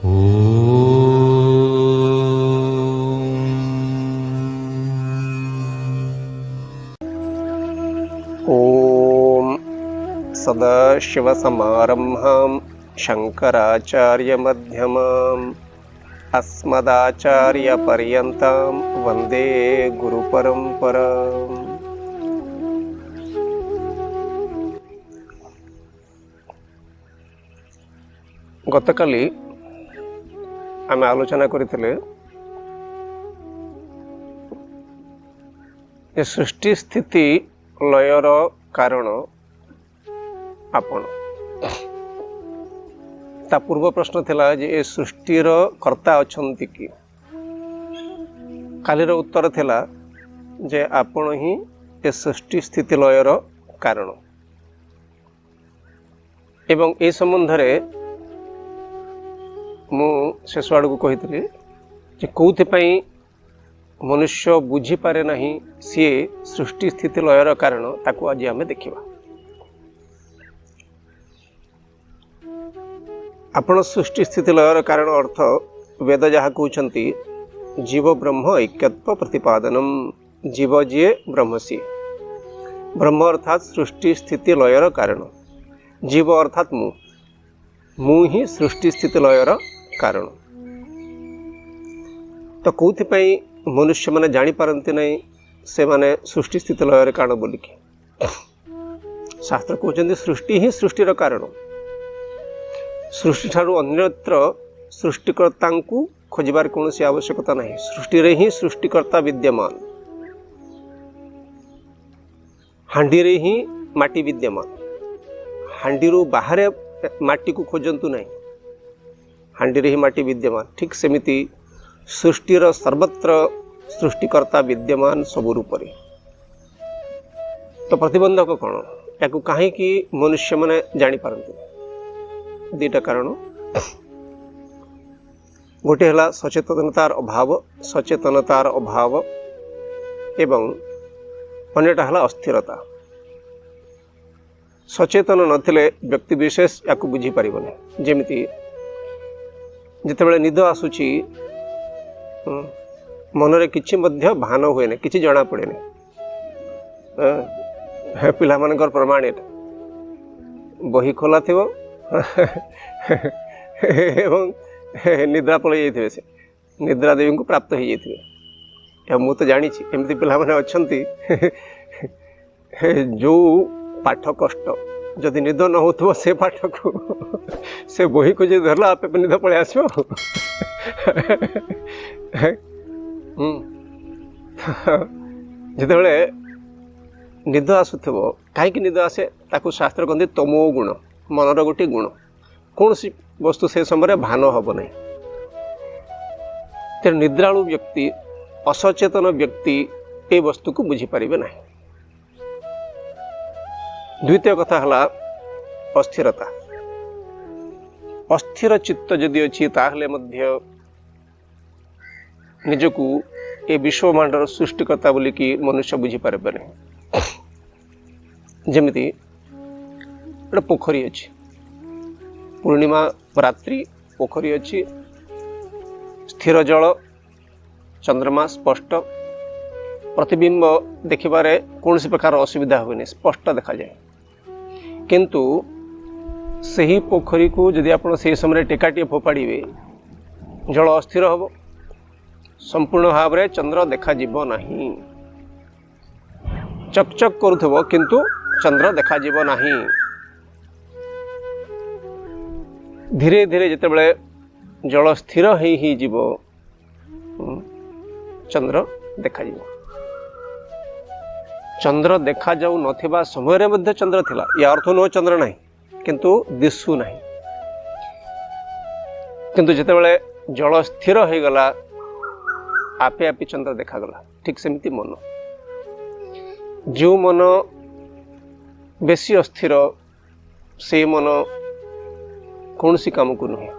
ॐ सदाशिवसमारम्भां शङ्कराचार्यमध्यमाम् अस्मदाचार्यपर्यन्तां वन्दे गुरुपरम्पराम्। ଗତକାଲି ଆମେ ଆଲୋଚନା କରିଥିଲେ ଯେ ସୃଷ୍ଟି ସ୍ଥିତି ଲୟର କାରଣ ଆପଣ। ତା ପୂର୍ବ ପ୍ରଶ୍ନ ଥିଲା ଯେ ଏ ସୃଷ୍ଟିର କର୍ତ୍ତା ଅଛନ୍ତି କି? କାଲିର ଉତ୍ତର ଥିଲା ଯେ ଆପଣ ହିଁ ଏ ସୃଷ୍ଟି ସ୍ଥିତି ଲୟର କାରଣ। ଏବଂ ଏ ସମ୍ବନ୍ଧରେ ମୁଁ ଶେଷ ଆଡ଼କୁ କହିଥିଲି ଯେ କେଉଁଥିପାଇଁ ମନୁଷ୍ୟ ବୁଝିପାରେ ନାହିଁ ସିଏ ସୃଷ୍ଟି ସ୍ଥିତି ଲୟର କାରଣ, ତାକୁ ଆଜି ଆମେ ଦେଖିବା। ଆପଣ ସୃଷ୍ଟି ସ୍ଥିତି ଲୟର କାରଣ ଅର୍ଥ ବେଦ ଯାହା କହୁଛନ୍ତି, ଜୀବ ବ୍ରହ୍ମ ଐକ୍ୟତ୍ୱ ପ୍ରତିପାଦନମ୍। ଜୀବ ଯିଏ ବ୍ରହ୍ମ ସିଏ। ବ୍ରହ୍ମ ଅର୍ଥାତ୍ ସୃଷ୍ଟି ସ୍ଥିତି ଲୟର କାରଣ, ଜୀବ ଅର୍ଥାତ୍ ମୁଁ, ମୁଁ ହିଁ ସୃଷ୍ଟି ସ୍ଥିତି ଲୟର କାରଣ। ତ କେଉଁଥିପାଇଁ ମନୁଷ୍ୟମାନେ ଜାଣିପାରନ୍ତି ନାହିଁ ସେମାନେ ସୃଷ୍ଟି ସ୍ଥିତି ଲୟର କାରଣ ବୋଲିକି? ଶାସ୍ତ୍ର କହୁଛନ୍ତି ସୃଷ୍ଟି ହିଁ ସୃଷ୍ଟିର କାରଣ। ସୃଷ୍ଟିଠାରୁ ଅନ୍ୟତ୍ର ସୃଷ୍ଟିକର୍ତ୍ତାଙ୍କୁ ଖୋଜିବାର କୌଣସି ଆବଶ୍ୟକତା ନାହିଁ। ସୃଷ୍ଟିରେ ହିଁ ସୃଷ୍ଟିକର୍ତ୍ତା ବିଦ୍ୟମାନ, ହାଣ୍ଡିରେ ହିଁ ମାଟି ବିଦ୍ୟମାନ। ହାଣ୍ଡିରୁ ବାହାରେ ମାଟିକୁ ଖୋଜନ୍ତୁ ନାହିଁ, ହାଣ୍ଡିରେ ହିଁ ମାଟି ବିଦ୍ୟମାନ। ଠିକ୍ ସେମିତି ସୃଷ୍ଟିର ସର୍ବତ୍ର ସୃଷ୍ଟିକର୍ତ୍ତା ବିଦ୍ୟମାନ ସବୁ ରୂପରେ। ତ ପ୍ରତିବନ୍ଧକ କ'ଣ? ୟାକୁ କାହିଁକି ମନୁଷ୍ୟମାନେ ଜାଣିପାରନ୍ତି? ଦୁଇଟା କାରଣ। ଗୋଟିଏ ହେଲା ସଚେତନତାର ଅଭାବ, ସଚେତନତାର ଅଭାବ, ଏବଂ ଅନ୍ୟଟା ହେଲା ଅସ୍ଥିରତା। ସଚେତନ ନଥିଲେ ବ୍ୟକ୍ତି ବିଶେଷ ୟାକୁ ବୁଝିପାରିବନି। ଯେମିତି ଯେତେବେଳେ ନିଦ ଆସୁଛି, ମନରେ କିଛି ମଧ୍ୟ ଭାନ ହୁଏନି, କିଛି ଜଣାପଡ଼େନି। ପିଲାମାନଙ୍କର ପ୍ରମାଣ ଏଇଟା, ବହି ଖୋଲା ଥିବ ଏବଂ ନିଦ୍ରା ପଳେଇ ଯାଇଥିବେ, ସେ ନିଦ୍ରା ଦେବୀଙ୍କୁ ପ୍ରାପ୍ତ ହେଇଯାଇଥିବେ। ଏବଂ ମୁଁ ତ ଜାଣିଛି ଏମିତି ପିଲାମାନେ ଅଛନ୍ତି, ଯେଉଁ ପାଠ କଷ୍ଟ, ଯଦି ନିଦ ନ ହେଉଥିବ ସେ ପାଠକୁ, ସେ ବହିକୁ ଯଦି ଧରିଲା ଆପେ ନିଦ ପଳେଇ ଆସିବ। ଯେତେବେଳେ ନିଦ ଆସୁଥିବ, କାହିଁକି ନିଦ ଆସେ ତାକୁ ଶାସ୍ତ୍ର କହନ୍ତି ତମୋ ଗୁଣ, ମନର ଗୋଟିଏ ଗୁଣ। କୌଣସି ବସ୍ତୁ ସେ ସମୟରେ ଭାନ ହେବ ନାହିଁ। ତେଣୁ ନିଦ୍ରାଳୁ ବ୍ୟକ୍ତି, ଅସଚେତନ ବ୍ୟକ୍ତି ଏ ବସ୍ତୁକୁ ବୁଝିପାରିବେ ନାହିଁ। ଦ୍ୱିତୀୟ କଥା ହେଲା ଅସ୍ଥିରତା। ଅସ୍ଥିର ଚିତ୍ତ ଯଦି ଅଛି ତାହେଲେ ମଧ୍ୟ ନିଜକୁ ଏ ବିଶ୍ୱବ୍ରହ୍ମାଣ୍ଡର ସୃଷ୍ଟିକର୍ତ୍ତା ବୋଲିକି ମନୁଷ୍ୟ ବୁଝିପାରିବେ ନାହିଁ। ଯେମିତି ଗୋଟେ ପୋଖରୀ ଅଛି, ପୂର୍ଣ୍ଣିମା ରାତ୍ରି, ପୋଖରୀ ଅଛି, ସ୍ଥିର ଜଳ, ଚନ୍ଦ୍ରମା ସ୍ପଷ୍ଟ, ପ୍ରତିବିମ୍ବ ଦେଖିବାରେ କୌଣସି ପ୍ରକାର ଅସୁବିଧା ହୁଏନି, ସ୍ପଷ୍ଟ ଦେଖାଯାଏ। କିନ୍ତୁ ସେହି ପୋଖରୀକୁ ଯଦି ଆପଣ ସେହି ସମୟରେ ଟେକାଟିଏ ଫୋପାଡ଼ିବେ, ଜଳ ଅସ୍ଥିର ହେବ, ସମ୍ପୂର୍ଣ୍ଣ ଭାବରେ ଚନ୍ଦ୍ର ଦେଖାଯିବ ନାହିଁ। ଚକଚକ କରୁଥିବ କିନ୍ତୁ ଚନ୍ଦ୍ର ଦେଖାଯିବ ନାହିଁ। ଧୀରେ ଧୀରେ ଯେତେବେଳେ ଜଳ ସ୍ଥିର ହେଇ ହେଇଯିବ, ଚନ୍ଦ୍ର ଦେଖାଯିବ। ଚନ୍ଦ୍ର ଦେଖାଯାଉ ନଥିବା ସମୟରେ ମଧ୍ୟ ଚନ୍ଦ୍ର ଥିଲା, ୟା ଅର୍ଥ ନୁହଁ ଚନ୍ଦ୍ର ନାହିଁ, କିନ୍ତୁ ଦିଶୁ ନାହିଁ। କିନ୍ତୁ ଯେତେବେଳେ ଜଳ ସ୍ଥିର ହେଇଗଲା, ଆପେ ଆପେ ଚନ୍ଦ୍ର ଦେଖାଗଲା। ଠିକ୍ ସେମିତି ମନ, ଯେଉଁ ମନ ବେଶୀ ଅସ୍ଥିର ସେଇ ମନ କୌଣସି କାମକୁ ନୁହେଁ।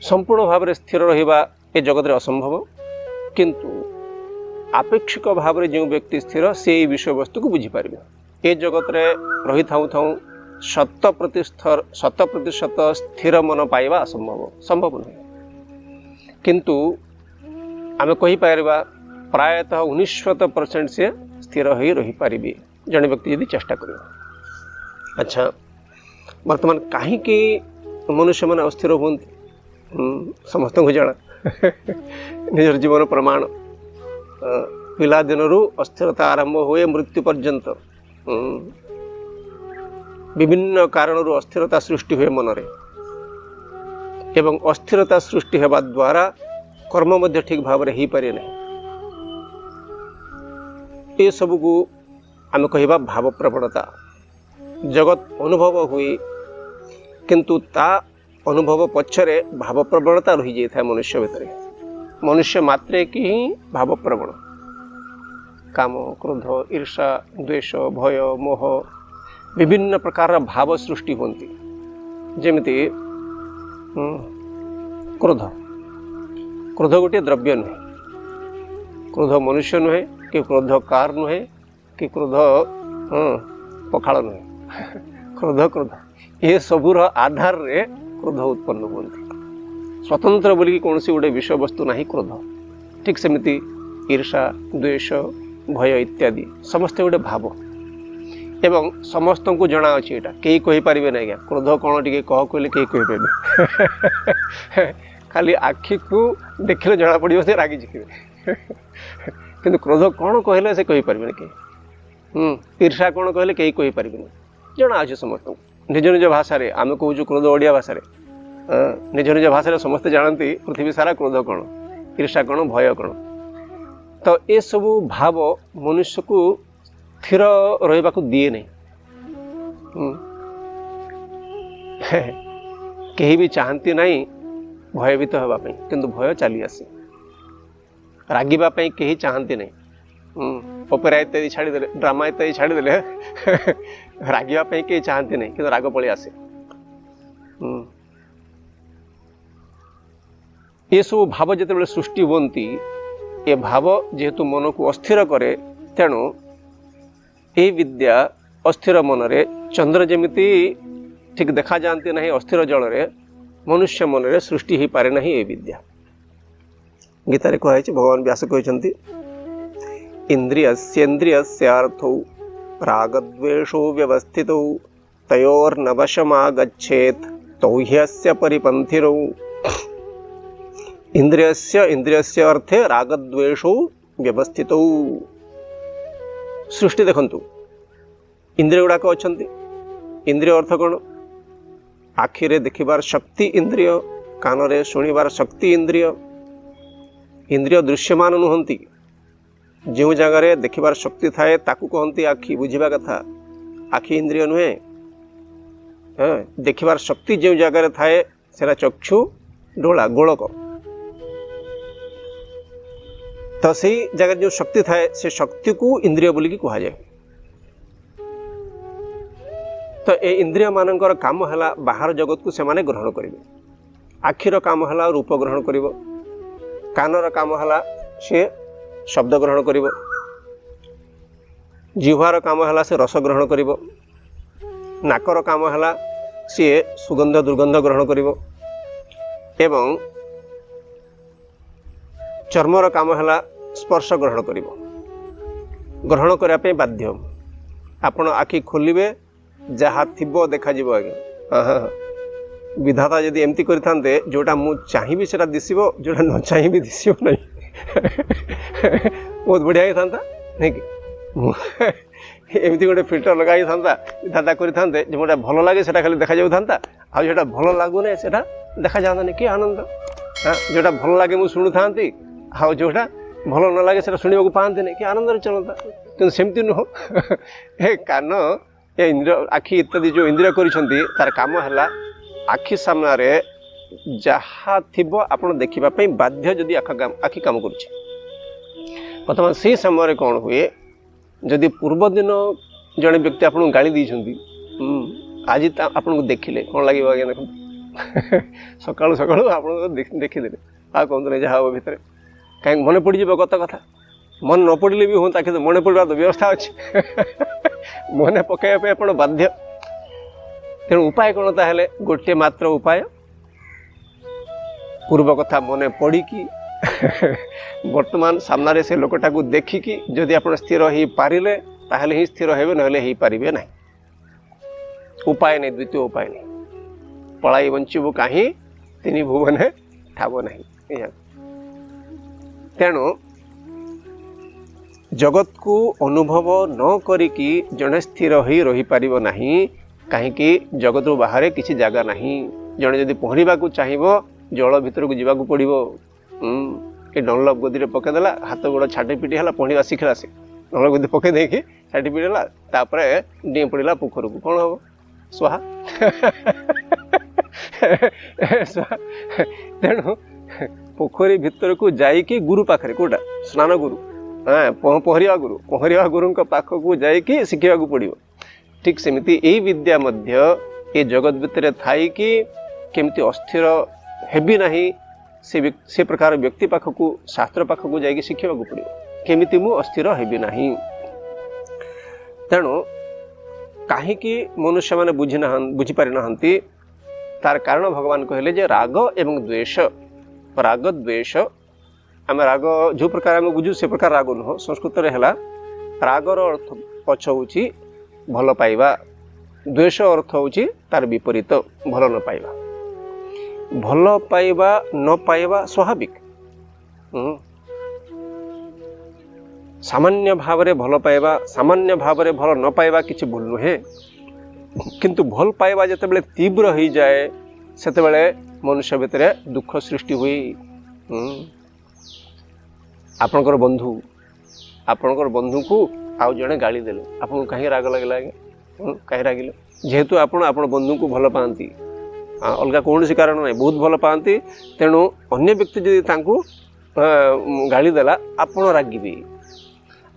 ସମ୍ପୂର୍ଣ୍ଣ ଭାବରେ ସ୍ଥିର ରହିବା ଏ ଜଗତରେ ଅସମ୍ଭବ, କିନ୍ତୁ ଆପେକ୍ଷିକ ଭାବରେ ଯେଉଁ ବ୍ୟକ୍ତି ସ୍ଥିର ସେ ଏଇ ବିଷୟବସ୍ତୁକୁ ବୁଝିପାରିବେ। ଏ ଜଗତରେ ରହିଥାଉ ଥାଉଁ 100% ସ୍ଥିର ମନ ପାଇବା ଅସମ୍ଭବ, ସମ୍ଭବ ନୁହେଁ। କିନ୍ତୁ ଆମେ କହିପାରିବା ପ୍ରାୟତଃ 99% ସିଏ ସ୍ଥିର ହୋଇ ରହିପାରିବେ ଜଣେ ବ୍ୟକ୍ତି ଯଦି ଚେଷ୍ଟା କରିବ। ଆଚ୍ଛା, ବର୍ତ୍ତମାନ କାହିଁକି ମନୁଷ୍ୟମାନେ ଅସ୍ଥିର ହୁଅନ୍ତି? ସମସ୍ତଙ୍କୁ ଜଣା, ନିଜର ଜୀବନ ପ୍ରମାଣ। ପିଲାଦିନରୁ ଅସ୍ଥିରତା ଆରମ୍ଭ ହୁଏ ମୃତ୍ୟୁ ପର୍ଯ୍ୟନ୍ତ। ବିଭିନ୍ନ କାରଣରୁ ଅସ୍ଥିରତା ସୃଷ୍ଟି ହୁଏ ମନରେ, ଏବଂ ଅସ୍ଥିରତା ସୃଷ୍ଟି ହେବା ଦ୍ୱାରା କର୍ମ ମଧ୍ୟ ଠିକ୍ ଭାବରେ ହେଇପାରେ ନାହିଁ। ଏସବୁକୁ ଆମେ କହିବା ଭାବପ୍ରବଣତା। ଜଗତ ଅନୁଭବ ହୁଏ, କିନ୍ତୁ ତା ଅନୁଭବ ପଛରେ ଭାବପ୍ରବଣତା ରହିଯାଇଥାଏ ମନୁଷ୍ୟ ଭିତରେ। ମନୁଷ୍ୟ ମାତ୍ରେ କି ହିଁ ଭାବପ୍ରବଣ। କାମ, କ୍ରୋଧ, ଈର୍ଷା, ଦ୍ୱେଷ, ଭୟ, ମୋହ, ବିଭିନ୍ନ ପ୍ରକାରର ଭାବ ସୃଷ୍ଟି ହୁଅନ୍ତି। ଯେମିତି କ୍ରୋଧ। କ୍ରୋଧ ଗୋଟିଏ ଦ୍ରବ୍ୟ ନୁହେଁ, କ୍ରୋଧ ମନୁଷ୍ୟ ନୁହେଁ, କି କ୍ରୋଧ କାର ନୁହେଁ, କି କ୍ରୋଧ ପଖାଳ ନୁହେଁ। କ୍ରୋଧ କ୍ରୋଧ ଏସବୁର ଆଧାରରେ କ୍ରୋଧ ଉତ୍ପନ୍ନ ହୁଅନ୍ତି। ସ୍ୱତନ୍ତ୍ର ବୋଲିକି କୌଣସି ଗୋଟେ ବିଷୟବସ୍ତୁ ନାହିଁ କ୍ରୋଧ। ଠିକ୍ ସେମିତି ଈର୍ଷା, ଦ୍ୱେଷ, ଭୟ ଇତ୍ୟାଦି ସମସ୍ତେ ଗୋଟେ ଭାବ, ଏବଂ ସମସ୍ତଙ୍କୁ ଜଣାଅଛି ଏଇଟା, କେହି କହିପାରିବେ ନାହିଁ ଆଜ୍ଞା କ୍ରୋଧ କ'ଣ ଟିକେ କହ କହିଲେ କେହି କହିପାରିବେ, ଖାଲି ଆଖିକୁ ଦେଖିଲେ ଜଣାପଡ଼ିବ ସେ ରାଗିଛି କେବେ, କିନ୍ତୁ କ୍ରୋଧ କ'ଣ କହିଲେ ସେ କହିପାରିବେନି କେହି। ଈର୍ଷା କ'ଣ କହିଲେ କେହି କହିପାରିବେନି, ଜଣାଅଛି ସମସ୍ତଙ୍କୁ ନିଜ ନିଜ ଭାଷାରେ। ଆମେ କହୁଛୁ କ୍ରୋଧ ଓଡ଼ିଆ ଭାଷାରେ, ନିଜ ନିଜ ଭାଷାରେ ସମସ୍ତେ ଜାଣନ୍ତି ପୃଥିବୀ ସାରା କ୍ରୋଧ କ'ଣ, ଈର୍ଷା କ'ଣ, ଭୟ କ'ଣ। ତ ଏସବୁ ଭାବ ମନୁଷ୍ୟକୁ ସ୍ଥିର ରହିବାକୁ ଦିଏ ନାହିଁ। କେହି ବି ଚାହାନ୍ତି ନାହିଁ ଭୟଭୀତ ହେବା ପାଇଁ, କିନ୍ତୁ ଭୟ ଚାଲି ଆସେ। ରାଗିବା ପାଇଁ କେହି ଚାହାନ୍ତି ନାହିଁ। ଅପେରା ଇତ୍ୟାଦି ଛାଡ଼ିଦେଲେ, ଡ୍ରାମା ଇତ୍ୟାଦି ଛାଡ଼ିଦେଲେ ରାଗିବା ପାଇଁ କେହି ଚାହାନ୍ତି ନାହିଁ, କିନ୍ତୁ ରାଗ ପଳେଇ ଆସେ। ଏସବୁ ଭାବ ଯେତେବେଳେ ସୃଷ୍ଟି ହୁଅନ୍ତି, ଏ ଭାବ ଯେହେତୁ ମନକୁ ଅସ୍ଥିର କରେ, ତେଣୁ ଏହି ବିଦ୍ୟା ଅସ୍ଥିର ମନରେ, ଚନ୍ଦ୍ର ଯେମିତି ଠିକ୍ ଦେଖାଯାଆନ୍ତି ନାହିଁ ଅସ୍ଥିର ଜଳରେ, ମନୁଷ୍ୟ ମନରେ ସୃଷ୍ଟି ହୋଇପାରେ ନାହିଁ ଏ ବିଦ୍ୟା। ଗୀତାରେ କୁହାଯାଇଛି, ଭଗବାନ ବ୍ୟାସ କହିଛନ୍ତି, ଇନ୍ଦ୍ରିୟସ୍ୟେନ୍ଦ୍ରିୟସ୍ୟାର୍ଥୌ ରାଗଦ୍ୱେଷୌ ବ୍ୟବସ୍ଥିତୌ ତୟୋର୍ନ ବଶମାଗଚ୍ଛେତ୍ ତୌ ହ୍ୟସ୍ୟ ପରିପନ୍ଥିରୌ। ଇନ୍ଦ୍ରିୟସ୍ୟ ଇନ୍ଦ୍ରିୟସ୍ୟ ଅର୍ଥେ ରାଗଦ୍ୱେଷୌ ବ୍ୟବସ୍ଥିତୌ। ସୃଷ୍ଟି ଦେଖନ୍ତୁ, ଇନ୍ଦ୍ରିୟ ଗୁଡ଼ାକ ଅଛନ୍ତି। ଇନ୍ଦ୍ରିୟ ଅର୍ଥ କ'ଣ? ଆଖିରେ ଦେଖିବାର ଶକ୍ତି ଇନ୍ଦ୍ରିୟ, କାନରେ ଶୁଣିବାର ଶକ୍ତି ଇନ୍ଦ୍ରିୟ। ଇନ୍ଦ୍ରିୟ ଦୃଶ୍ୟମାନ ନୁହନ୍ତି, ଯେଉଁ ଜାଗାରେ ଦେଖିବାର ଶକ୍ତି ଥାଏ ତାକୁ କହନ୍ତି ଆଖି। ବୁଝିବା କଥା, ଆଖି ଇନ୍ଦ୍ରିୟ ନୁହେଁ। ହଁ, ଦେଖିବାର ଶକ୍ତି ଯେଉଁ ଜାଗାରେ ଥାଏ ସେଟା ଚକ୍ଷୁ ଡୋଳା ଗୋଳକ। ତ ସେଇ ଜାଗାରେ ଯେଉଁ ଶକ୍ତି ଥାଏ ସେ ଶକ୍ତିକୁ ଇନ୍ଦ୍ରିୟ ବୋଲିକି କୁହାଯାଏ। ତ ଏ ଇନ୍ଦ୍ରିୟମାନଙ୍କର କାମ ହେଲା ବାହାର ଜଗତକୁ ସେମାନେ ଗ୍ରହଣ କରିବେ। ଆଖିର କାମ ହେଲା ରୂପ ଗ୍ରହଣ କରିବ, କାନର କାମ ହେଲା ସିଏ ଶବ୍ଦ ଗ୍ରହଣ କରିବ, ଜିହ୍ବାର କାମ ହେଲା ସେ ରସ ଗ୍ରହଣ କରିବ, ନାକର କାମ ହେଲା ସିଏ ସୁଗନ୍ଧ ଦୁର୍ଗନ୍ଧ ଗ୍ରହଣ କରିବ, ଏବଂ ଚର୍ମର କାମ ହେଲା ସ୍ପର୍ଶ ଗ୍ରହଣ କରିବ। ଗ୍ରହଣ କରିବା ପାଇଁ ବାଧ୍ୟ। ଆପଣ ଆଖି ଖୋଲିବେ, ଯାହା ଥିବ ଦେଖାଯିବ ଆଜ୍ଞା। ହଁ, ବିଧାତା ଯଦି ଏମିତି କରିଥାନ୍ତେ, ଯେଉଁଟା ମୁଁ ଚାହିଁବି ସେଇଟା ଦିଶିବ, ଯେଉଁଟା ନ ଚାହିଁବି ଦିଶିବ ନାହିଁ, ବହୁତ ବଢ଼ିଆ ହେଇଥାନ୍ତା ନାଇଁ କି? ମୁଁ ଏମିତି ଗୋଟେ ଫିଲ୍ଟର ଲଗା ହେଇଥାନ୍ତା, ବିଧାତା କରିଥାନ୍ତେ, ଯେଉଁଟା ଭଲ ଲାଗେ ସେଇଟା ଖାଲି ଦେଖାଯାଉଥାନ୍ତା, ଆଉ ଯେଉଁଟା ଭଲ ଲାଗୁନାହିଁ ସେଇଟା ଦେଖାଯାଆନ୍ତାନି। କି ଆନନ୍ଦ! ହଁ, ଯେଉଁଟା ଭଲ ଲାଗେ ମୁଁ ଶୁଣୁଥାନ୍ତି, ଆଉ ଯେଉଁଟା ଭଲ ନ ଲାଗେ ସେଇଟା ଶୁଣିବାକୁ ପାଆନ୍ତିନି, କି ଆନନ୍ଦରେ ଚଳନ୍ତା। କିନ୍ତୁ ସେମିତି ନୁହଁ। ଏ କାନ, ଏ ଇନ୍ଦ୍ରିୟ, ଆଖି ଇତ୍ୟାଦି ଯେଉଁ ଇନ୍ଦ୍ରିୟ କରିଛନ୍ତି, ତାର କାମ ହେଲା ଆଖି ସାମ୍ନାରେ ଯାହା ଥିବ ଆପଣ ଦେଖିବା ପାଇଁ ବାଧ୍ୟ, ଯଦି ଆଖି କାମ କରୁଛି। ବର୍ତ୍ତମାନ ସେଇ ସମୟରେ କ'ଣ ହୁଏ, ଯଦି ପୂର୍ବଦିନ ଜଣେ ବ୍ୟକ୍ତି ଆପଣଙ୍କୁ ଗାଳି ଦେଇଛନ୍ତି, ଆଜି ଆପଣଙ୍କୁ ଦେଖିଲେ କ'ଣ ଲାଗିବ ଆଜ୍ଞା? ଦେଖନ୍ତୁ, ସକାଳୁ ସକାଳୁ ଆପଣଙ୍କୁ ଦେଖିଦେଲେ, ଆଉ କୁହନ୍ତୁ ନାହିଁ ଯାହା ହେବ ଭିତରେ, କାହିଁକି ମନେ ପଡ଼ିଯିବ ଗତ କଥା। ମନେ ନ ପଡ଼ିଲେ ବି ହୁଅନ୍ତା, କିନ୍ତୁ ମନେ ପଡ଼ିବାର ତ ବ୍ୟବସ୍ଥା ଅଛି, ମନେ ପକାଇବା ପାଇଁ ଆପଣ ବାଧ୍ୟ। ତେଣୁ ଉପାୟ କ'ଣ ତାହେଲେ? ଗୋଟିଏ ମାତ୍ର ଉପାୟ, ପୂର୍ବ କଥା ମନେ ପଡ଼ିକି ବର୍ତ୍ତମାନ ସାମ୍ନାରେ ସେ ଲୋକଟାକୁ ଦେଖିକି ଯଦି ଆପଣ ସ୍ଥିର ହେଇପାରିଲେ ତାହେଲେ ହିଁ ସ୍ଥିର ହେବେ, ନହେଲେ ହେଇପାରିବେ ନାହିଁ। ଉପାୟ ନାହିଁ, ଦ୍ୱିତୀୟ ଉପାୟ ନାହିଁ। ପଳାଇ ବଞ୍ଚିବୁ କାହିଁ ତିନି ଭୁବନେ ଠାବ ନାହିଁ। ଏଇଆ। ତେଣୁ ଜଗତକୁ ଅନୁଭବ ନ କରିକି ଜଣେ ସ୍ଥିର ହୋଇ ରହିପାରିବ ନାହିଁ। କାହିଁକି? ଜଗତରୁ ବାହାରେ କିଛି ଜାଗା ନାହିଁ। ଜଣେ ଯଦି ପହଁରିବାକୁ ଚାହିଁବ ଜଳ ଭିତରକୁ ଯିବାକୁ ପଡ଼ିବ। ଏ ଡନଲପ ଗଦିରେ ପକେଇଦେଲା, ହାତ ଗୋଡ଼ ଛାଟି ପିଟି ହେଲା, ପହଁରିବା ଶିଖିଲା ସେ। ଡନଲପ ଗଦି ପକେଇ ଦେଇକି ଛାଟି ପିଟି ହେଲା, ତାପରେ ଡିଏଁ ପଡ଼ିଲା ପୋଖରୀକୁ। କ'ଣ ହବ? ସ୍ୱାହା ସ୍ୱାହା। ତେଣୁ ପୋଖରୀ ଭିତରକୁ ଯାଇକି ଗୁରୁ ପାଖରେ, କୋଉଟା ସ୍ନାନ ଗୁରୁ, ହଁ, ପହଁରିବା ଗୁରୁ, ପହଁରିବା ଗୁରୁଙ୍କ ପାଖକୁ ଯାଇକି ଶିଖିବାକୁ ପଡ଼ିବ। ଠିକ୍ ସେମିତି ଏଇ ବିଦ୍ୟା ମଧ୍ୟ ଏ ଜଗତ ଭିତରେ ଥାଇକି କେମିତି ଅସ୍ଥିର ହେବି ନାହିଁ, ସେ ପ୍ରକାର ବ୍ୟକ୍ତି ପାଖକୁ, ଶାସ୍ତ୍ର ପାଖକୁ ଯାଇକି ଶିଖିବାକୁ ପଡ଼ିବ କେମିତି ମୁଁ ଅସ୍ଥିର ହେବି ନାହିଁ। ତେଣୁ କାହିଁକି ମନୁଷ୍ୟମାନେ ବୁଝିପାରିନାହାନ୍ତି, ତାର କାରଣ ଭଗବାନ କହିଲେ ଯେ ରାଗ ଏବଂ ଦ୍ୱେଷ। ରାଗ ଦ୍ୱେଷ, ଆମେ ରାଗ ଯେଉଁ ପ୍ରକାର ଆମେ ବୁଝୁ ସେ ପ୍ରକାର ରାଗ ନୁହଁ। ସଂସ୍କୃତରେ ହେଲା ରାଗର ଅର୍ଥ ପଛ ହେଉଛି ଭଲ ପାଇବା, ଦ୍ୱେଷ ଅର୍ଥ ହେଉଛି ତାର ବିପରୀତ, ଭଲ ନ ପାଇବା। ଭଲ ପାଇବା ନ ପାଇବା ସ୍ୱାଭାବିକ। ସାମାନ୍ୟ ଭାବରେ ଭଲ ପାଇବା, ସାମାନ୍ୟ ଭାବରେ ଭଲ ନ ପାଇବା କିଛି ଭୁଲ ନୁହେଁ। କିନ୍ତୁ ଭଲ ପାଇବା ଯେତେବେଳେ ତୀବ୍ର ହେଇଯାଏ ସେତେବେଳେ ମନୁଷ୍ୟ ଭିତରେ ଦୁଃଖ ସୃଷ୍ଟି ହୁଏ। ଆପଣଙ୍କର ବନ୍ଧୁ, ଆପଣଙ୍କର ବନ୍ଧୁଙ୍କୁ ଆଉ ଜଣେ ଗାଳି ଦେଲେ, ଆପଣଙ୍କୁ କାହିଁକି ରାଗ ଲାଗିଲା ଆଜ୍ଞା? କାହିଁ ରାଗିଲେ? ଯେହେତୁ ଆପଣ ଆପଣ ବନ୍ଧୁଙ୍କୁ ଭଲ ପାଆନ୍ତି, ଅଲଗା କୌଣସି କାରଣ ନାହିଁ, ବହୁତ ଭଲ ପାଆନ୍ତି। ତେଣୁ ଅନ୍ୟ ବ୍ୟକ୍ତି ଯଦି ତାଙ୍କୁ ଗାଳି ଦେଲା ଆପଣ ରାଗିବେ।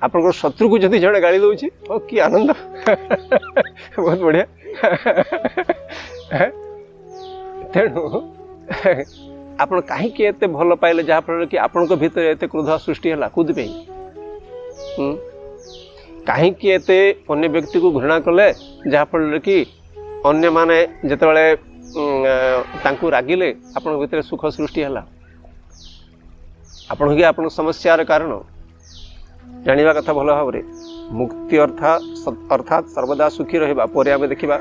ଆପଣଙ୍କର ଶତ୍ରୁକୁ ଯଦି ଜଣେ ଗାଳି ଦେଉଛି, ଓ କି ଆନନ୍ଦ, ବହୁତ ବଢ଼ିଆ। ତେଣୁ ଆପଣ କାହିଁକି ଏତେ ଭଲ ପାଇଲେ ଯାହାଫଳରେ କି ଆପଣଙ୍କ ଭିତରେ ଏତେ କ୍ରୋଧ ସୃଷ୍ଟି ହେଲା? କୋଉଥିପାଇଁ? କାହିଁକି ଏତେ ଅନ୍ୟ ବ୍ୟକ୍ତିକୁ ଘୃଣା କଲେ ଯାହାଫଳରେ କି ଅନ୍ୟମାନେ ଯେତେବେଳେ ତାଙ୍କୁ ରାଗିଲେ ଆପଣଙ୍କ ଭିତରେ ସୁଖ ସୃଷ୍ଟି ହେଲା? ଆପଣ ହିଁ ଆପଣଙ୍କ ସମସ୍ୟାର କାରଣ ଜାଣିବା କଥା ଭଲ ଭାବରେ। ମୁକ୍ତି ଅର୍ଥାତ୍ ସର୍ବଦା ସୁଖୀ ରହିବା, ପରେ ଆମେ ଦେଖିବା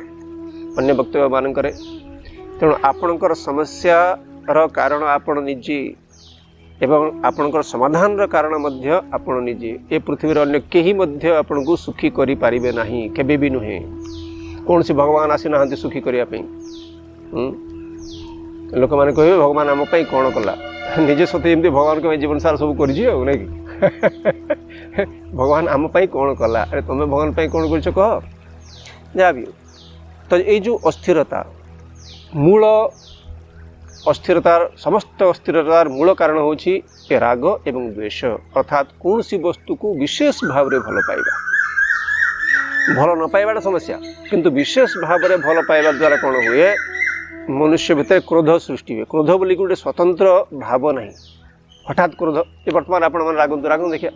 ଅନ୍ୟ ବକ୍ତବ୍ୟ ମାନଙ୍କରେ। ତେଣୁ ଆପଣଙ୍କର ସମସ୍ୟାର କାରଣ ଆପଣ ନିଜେ ଏବଂ ଆପଣଙ୍କର ସମାଧାନର କାରଣ ମଧ୍ୟ ଆପଣ ନିଜେ। ଏ ପୃଥିବୀର ଅନ୍ୟ କେହି ମଧ୍ୟ ଆପଣଙ୍କୁ ସୁଖୀ କରିପାରିବେ ନାହିଁ, କେବେ ବି ନୁହେଁ। କୌଣସି ଭଗବାନ ଆସିନାହାନ୍ତି ସୁଖୀ କରିବା ପାଇଁ। ଲୋକମାନେ କହିବେ ଭଗବାନ ଆମ ପାଇଁ କ'ଣ କଲା, ନିଜେ ସତେ ଏମିତି ଭଗବାନଙ୍କ ପାଇଁ ଜୀବନ ସାରା ସବୁ କରିଛି ଆଉ, ନାଇଁ କି? ଭଗବାନ ଆମ ପାଇଁ କ'ଣ କଲା? ଆରେ ତମେ ଭଗବାନ ପାଇଁ କ'ଣ କରିଛ କହ। ଯାହା ବି ତ ଏଇ ଯେଉଁ ଅସ୍ଥିରତା, ମୂଳ ଅସ୍ଥିରତାର, ସମସ୍ତ ଅସ୍ଥିରତାର ମୂଳ କାରଣ ହେଉଛି ଏ ରାଗ ଏବଂ ଦ୍ୱେଷ, ଅର୍ଥାତ୍ କୌଣସି ବସ୍ତୁକୁ ବିଶେଷ ଭାବରେ ଭଲ ପାଇବା। ଭଲ ନ ପାଇବାଟା ସମସ୍ୟା, କିନ୍ତୁ ବିଶେଷ ଭାବରେ ଭଲ ପାଇବା ଦ୍ୱାରା କ'ଣ ହୁଏ, ମନୁଷ୍ୟ ଭିତରେ କ୍ରୋଧ ସୃଷ୍ଟି ହୁଏ। କ୍ରୋଧ ବୋଲି ଗୋଟେ ସ୍ୱତନ୍ତ୍ର ଭାବ ନାହିଁ, ହଠାତ୍ କ୍ରୋଧ। ଏ ବର୍ତ୍ତମାନ ଆପଣମାନେ ରାଗନ୍ତୁ, ରାଗନ୍ତୁ ଦେଖିବା,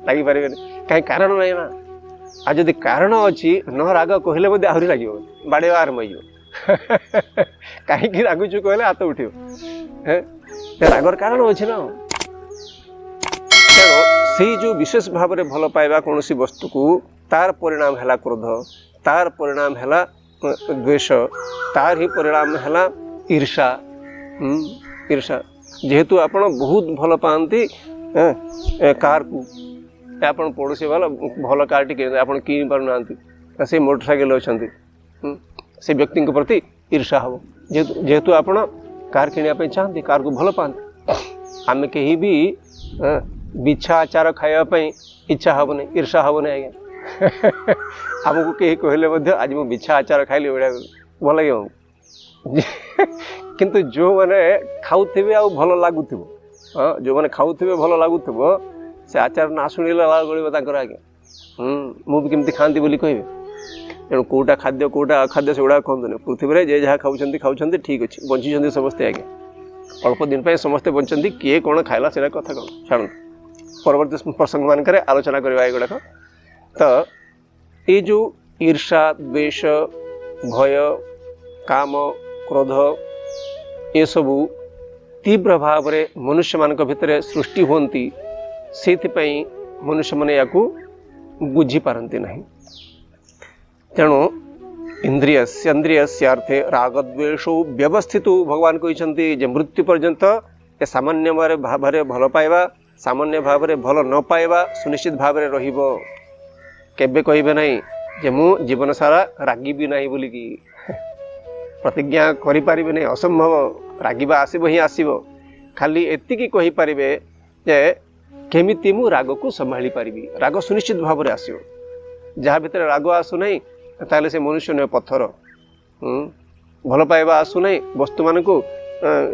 ଲାଗିପାରିବେନି। କାହିଁ? କାରଣ ନାହିଁ ନା। ଆଉ ଯଦି କାରଣ ଅଛି, ନ ରାଗ କହିଲେ ମଧ୍ୟ ଆହୁରି ଲାଗିବ, ବାଡ଼େଇବା ଆରମ୍ଭ ହେଇଯିବ। କାହିଁକି ରାଗୁଛୁ କହିଲେ ହାତ ଉଠିବ। ରାଗର କାରଣ ଅଛି ନା। ତେଣୁ ସେଇ ଯେଉଁ ବିଶେଷ ଭାବରେ ଭଲ ପାଇବା କୌଣସି ବସ୍ତୁକୁ, ତାର ପରିଣାମ ହେଲା କ୍ରୋଧ, ତାର ପରିଣାମ ହେଲା ଦ୍ୱେଷ, ତାର ହିଁ ପରିଣାମ ହେଲା ଈର୍ଷା। ଈର୍ଷା ଯେହେତୁ ଆପଣ ବହୁତ ଭଲ ପାଆନ୍ତି କାର୍କୁ, ଆପଣ ପଡ଼ୋଶୀ ବାଲା ଭଲ କାର୍ଟି କିଣି, ଆପଣ କିଣି ପାରୁନାହାନ୍ତି, ସେ ମୋଟର ସାଇକେଲ ଅଛନ୍ତି, ସେ ବ୍ୟକ୍ତିଙ୍କ ପ୍ରତି ଈର୍ଷା ହେବ। ଯେହେତୁ ଆପଣ କାର୍ କିଣିବା ପାଇଁ ଚାହାନ୍ତି, କାର୍କୁ ଭଲ ପାଆନ୍ତି। ଆମେ କେହି ବି ବିଛା ଆଚାର ଖାଇବା ପାଇଁ ଇଚ୍ଛା ହେବନି, ଈର୍ଷା ହେବନି ଆଜ୍ଞା। ଆମକୁ କେହି କହିଲେ ମଧ୍ୟ ଆଜି ମୁଁ ବିଛା ଆଚାର ଖାଇଲି, ବଢ଼ିଆ ଭଲ ଲାଗିବ ଆମକୁ। କିନ୍ତୁ ଯେଉଁମାନେ ଖାଉଥିବେ ଆଉ ଭଲ ଲାଗୁଥିବ, ହଁ, ଯେଉଁମାନେ ଖାଉଥିବେ ଭଲ ଲାଗୁଥିବ, ସେ ଆଚାର ନା ଶୁଣିଲେ ଲାଳ ଗଳିବ ତାଙ୍କର ଆଜ୍ଞା। ମୁଁ ବି କେମିତି ଖାଆନ୍ତି ବୋଲି କହିବେ। ତେଣୁ କେଉଁଟା ଖାଦ୍ୟ କେଉଁଟା ଅଖାଦ୍ୟ ସେଗୁଡ଼ାକ କୁହନ୍ତୁନି। ପୃଥିବୀରେ ଯିଏ ଯାହା ଖାଉଛନ୍ତି ଖାଉଛନ୍ତି, ଠିକ୍ ଅଛି, ବଞ୍ଚିଛନ୍ତି ସମସ୍ତେ ଆଜ୍ଞା। ଅଳ୍ପ ଦିନ ପାଇଁ ସମସ୍ତେ ବଞ୍ଚନ୍ତି, କିଏ କ'ଣ ଖାଇଲା ସେଇଟା କଥା କ'ଣ ଛାଡ଼ନ୍ତୁ, ପରବର୍ତ୍ତୀ ପ୍ରସଙ୍ଗ ମାନଙ୍କରେ ଆଲୋଚନା କରିବା ଏଗୁଡ଼ାକ। ତ ଏଇ ଯେଉଁ ଈର୍ଷା, ଦ୍ୱେଷ, ଭୟ, କାମ, କ୍ରୋଧ ଏସବୁ ତୀବ୍ର ଭାବରେ ମନୁଷ୍ୟମାନଙ୍କ ଭିତରେ ସୃଷ୍ଟି ହୁଅନ୍ତି, ସେଇଥିପାଇଁ ମନୁଷ୍ୟମାନେ ୟାକୁ ବୁଝିପାରନ୍ତି ନାହିଁ। ତେଣୁ ଇନ୍ଦ୍ରିୟସ୍ୟାର୍ଥେ ରାଗଦ୍ୱେଷୌ ବ୍ୟବସ୍ଥିତ, ଭଗବାନ କହିଛନ୍ତି ଯେ ମୃତ୍ୟୁ ପର୍ଯ୍ୟନ୍ତ ଏ ସାମାନ୍ୟ ଭାବରେ ଭଲ ପାଇବା, ସାମାନ୍ୟ ଭାବରେ ଭଲ ନ ପାଇବା ସୁନିଶ୍ଚିତ ଭାବରେ ରହିବ। କେବେ କହିବେ ନାହିଁ ଯେ ମୁଁ ଜୀବନ ସାରା ରାଗିବି ନାହିଁ ବୋଲିକି ପ୍ରତିଜ୍ଞା କରିପାରିବେ ନାହିଁ, ଅସମ୍ଭବ। ରାଗିବା ଆସିବ ହିଁ ଆସିବ। ଖାଲି ଏତିକି କହିପାରିବେ ଯେ କେମିତି ମୁଁ ରାଗକୁ ସମ୍ଭାଳି ପାରିବି। ରାଗ ସୁନିଶ୍ଚିତ ଭାବରେ ଆସିବ। ଯାହା ଭିତରେ ରାଗ ଆସୁନାହିଁ ତାହେଲେ ସେ ମନୁଷ୍ୟ ନୁହେଁ, ପଥର। ଭଲ ପାଇବା ଆସୁନାହିଁ ବସ୍ତୁମାନଙ୍କୁ,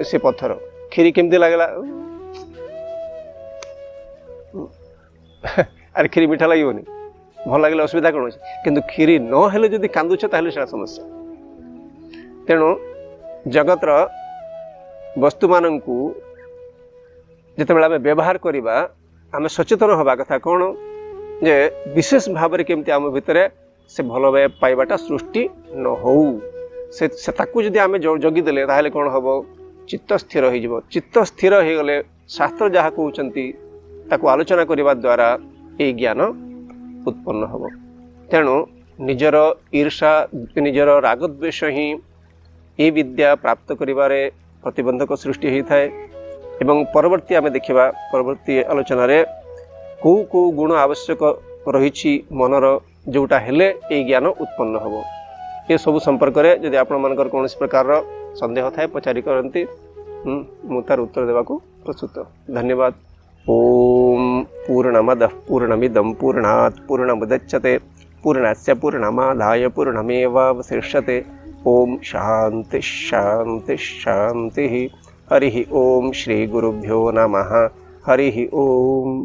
ସେ ପଥର। କ୍ଷୀରି କେମିତି ଲାଗିଲା? ଆରେ କ୍ଷୀରି ମିଠା ଲାଗିବନି, ଭଲ ଲାଗିଲେ ଅସୁବିଧା କ'ଣ ଅଛି? କିନ୍ତୁ କ୍ଷୀରି ନହେଲେ ଯଦି କାନ୍ଦୁଛ ତାହେଲେ ସେଇଟା ସମସ୍ୟା। ତେଣୁ ଜଗତର ବସ୍ତୁମାନଙ୍କୁ ଯେତେବେଳେ ଆମେ ବ୍ୟବହାର କରିବା, ଆମେ ସଚେତନ ହେବା କଥା କ'ଣ ଯେ ବିଶେଷ ଭାବରେ କେମିତି ଆମ ଭିତରେ ସେ ଭଲ ପାଇବାଟା ସୃଷ୍ଟି ନ ହଉ। ସେ ତାକୁ ଯଦି ଆମେ ଜଗିଦେଲେ ତାହେଲେ କ'ଣ ହେବ? ଚିତ୍ତ ସ୍ଥିର ହେଇଯିବ। ଚିତ୍ତ ସ୍ଥିର ହେଇଗଲେ ଶାସ୍ତ୍ର ଯାହା କହୁଛନ୍ତି ତାକୁ ଆଲୋଚନା କରିବା ଦ୍ୱାରା ଏଇ ଜ୍ଞାନ ଉତ୍ପନ୍ନ ହେବ। ତେଣୁ ନିଜର ଈର୍ଷା, ନିଜର ରାଗଦ୍ୱେଷ ହିଁ ଏ ବିଦ୍ୟା ପ୍ରାପ୍ତ କରିବାରେ ପ୍ରତିବନ୍ଧକ ସୃଷ୍ଟି ହୋଇଥାଏ। ଏବଂ ପରବର୍ତ୍ତୀ ଆମେ ଦେଖିବା ପରବର୍ତ୍ତୀ ଆଲୋଚନାରେ କେଉଁ କେଉଁ ଗୁଣ ଆବଶ୍ୟକ ରହିଛି ମନର, ଯେଉଁଟା ହେଲେ ଏଇ ଜ୍ଞାନ ଉତ୍ପନ୍ନ ହେବ। ଏସବୁ ସମ୍ପର୍କରେ ଯଦି ଆପଣମାନଙ୍କର କୌଣସି ପ୍ରକାରର ସନ୍ଦେହ ଥାଏ ପଚାରି କରନ୍ତି, ମୁଁ ତାର ଉତ୍ତର ଦେବାକୁ ପ୍ରସ୍ତୁତ। ଧନ୍ୟବାଦ। ଓମ୍ ପୂର୍ଣ୍ଣମଦଃ ପୂର୍ଣ୍ଣମିଦಂ ପୂର୍ଣ୍ଣାତ୍ ପୂର୍ଣ୍ଣମୁଦଚ୍ୟତେ ପୂର୍ଣ୍ଣସ୍ୟ ପୂର୍ଣ୍ଣମାଦାୟ ପୂର୍ଣ୍ଣମେବାବଶିଷ୍ୟତେ। ଓମ୍ ଶାନ୍ତି ଶାନ୍ତି ଶାନ୍ତି। ହରି ଓମ୍। ଶ୍ରୀ ଗୁରୁଭ୍ୟୋ ନମଃ। ହରି ଓମ୍।